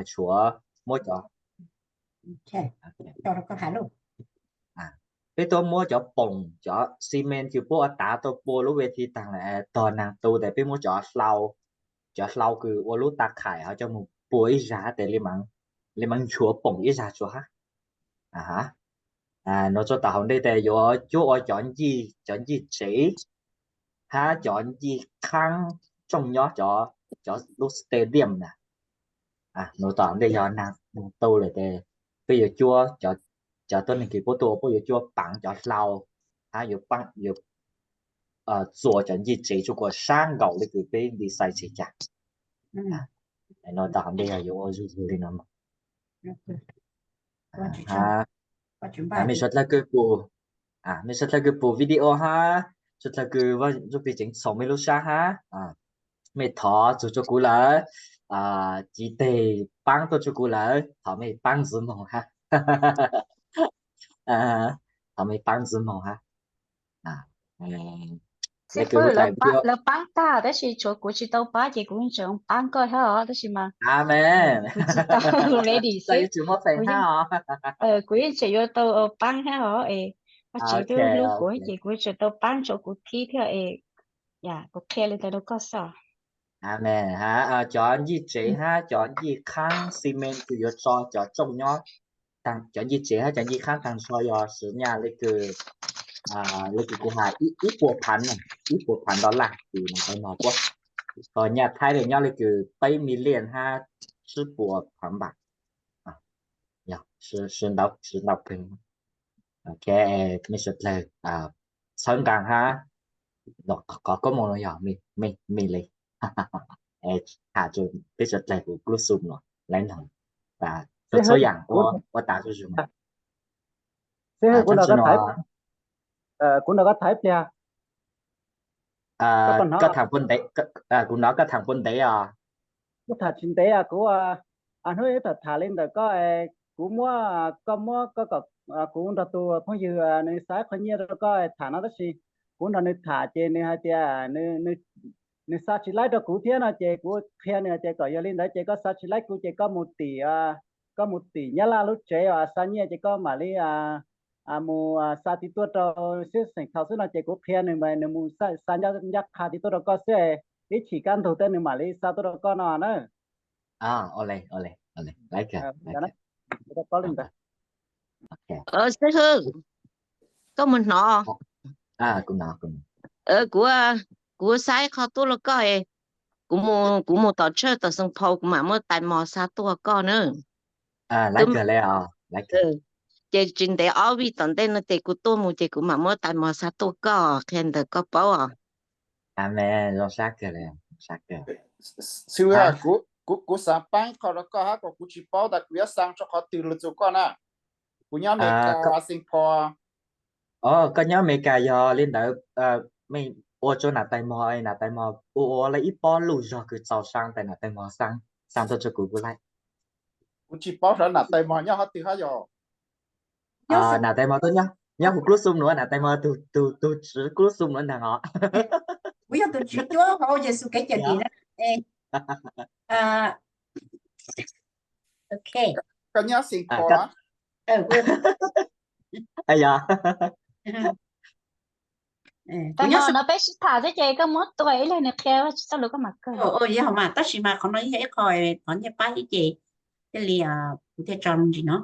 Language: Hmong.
tshuav muab cov, peb tuaj muab cov poom cov xi men kws puab ua tav tuaj pua lub ves thi taag lawm, tog naag tu tes peb muab cov hlau, cov hlau kws ua lub ta khais ho coj moog pua ib zag tes le maam nchuav poom ib zag tsuas hab. Nuav tsuas tom hauv ntej tes yuav cuab ua cov ncij, cov ncij tsev hab cov ncij khaab tsooj nyob cov, cov lub stadium na. Nuav tom hauv ntej yog naag tu lawm tes peb yuav cuab, cov tuab neeg kws puab tuaj puab yuav cuab paav cov hlau hab yuav, yuav txuas cov ncij tsev tsuas kuas sab nkaus le kws peb design tsev ca. Nuav tom hauv ntej yog yuav ua zuj zus le nuav. Mej suav dlawg kws pum, mej suav dlawg kws pum video hab, suav dlawg kws Vaaj Txuj Plig tseem txhoom mej lub sab hab, mej thov txug rua kuv lawm, civ teg paab tuaj rua kuv lawm, thov mej paab ntxiv moog hab. Thov mej paab ntxiv moog hab. Xib fwb, lawv paab tag tab sis tshuav kuv tsis tau paab ces kuv tseem paab koj hab os, tab sis mas kuv tsis tau ready xwb. Kuv yeej tseem yuav tau paab hab os es, Vajtswv twb hlub kuv ces kuv tseem tau paab rua kuv thib thiab es, kuv qhia li ntawd rau koj xwb. Cov ncij tsev hab cov ncij khaab xi men kws yuav tso cov tsooj nyob, cov ncij tsev hab cov ncij khaab taag nrho yog siv nyaj le kws, le kws kuv has ib puas phav, ib puas phav dollar kws nam tais mog puab, ho nyaj thaib le nyob le kws peb million hab tsib puas phav npam. Yog siv ntau, siv ntau kawg. Ok, mej suav dlawg txhawb nqaa hab, qhov koob moov no yog mej le, tham rua peb suav dlawg kuv klub xum nuav, laiv noog, txhua txhua yaam ua tas zuj zus. Kuv nrog koj tham ib pliag. Koj tham puag ntev, kuv nrog koj tham puag ntev os. Kuv tham tsis ntev, kuv hnub ib tham tham li ntawm koj, kuv muab, koj muab koj, kuv nrog tus phooj ywg nws xa ib qho nyiaj rau koj tham no tab sis kuv nrog nws tham ces nws hais tias nws xa tsis laib rau kuv thiab no ces kuv qhia nws hais tias kom yog li ntawd ces koj xa tsis laib kuv ces koj mus tim, koj mus tim Nyab Laj lub tsev uas xa nyiaj ces koj mam li mus xa tiv tuaj rau xib xeem Thaus xwb no ces kuv qhia nws mas nws mus xa ncaj qha tiv tuaj rau koj xwb, ib chim kaj ntug tej nws mam li xa tuaj rau koj no na. Xib hwb, koj mus hnov. Kuv, kuv xa ib qho tuaj rau koj, kuv mus tom tshawj tom Xeem Phau kuv mam muab tais mos xa tuaj koj na. Ces tsis ntev ob vij tom ntej no ces kuv tuaj mus ces kuv mam muab tais mos xa tuaj koj, qhia ntawd koj paub os. Xib hwb, kuv, kuv xav paab qho rau koj hab kom kuv tsis paub tas kuv yuav xa rau qhov twg lug txug koj na. Kuv nyob Amelikas, Xeem Phau. Koj nyob Amelikas yog li ntawd, mej ua rua nam tais mos, nam tais mos ua ua le ib pob luj zog kws txaus xaa tes nam tais mos xaa tuaj rua kuv kuj laib. Kuv tsis paub xyov nam tais mos nyob qhov twg hab yog. Nam tais mos tuaj nyob, nyob huv klub xum nuav, nam tais mos tug, tug tswv klub xum nuav ntaag os. Kuv yog tus tswv cuab hauv Yexus kev cawm dim na. Koj nyob Xeem Phau. Yog no peb sib tham xwb ces koj muab tua ib leeg nws qhia tsis txog lus koj mam kawg. Yog mas tab sis mas qhov no yog ib qho thov nyiaj pab ib ce, thiaj li kuv thiaj tso me ntsis no.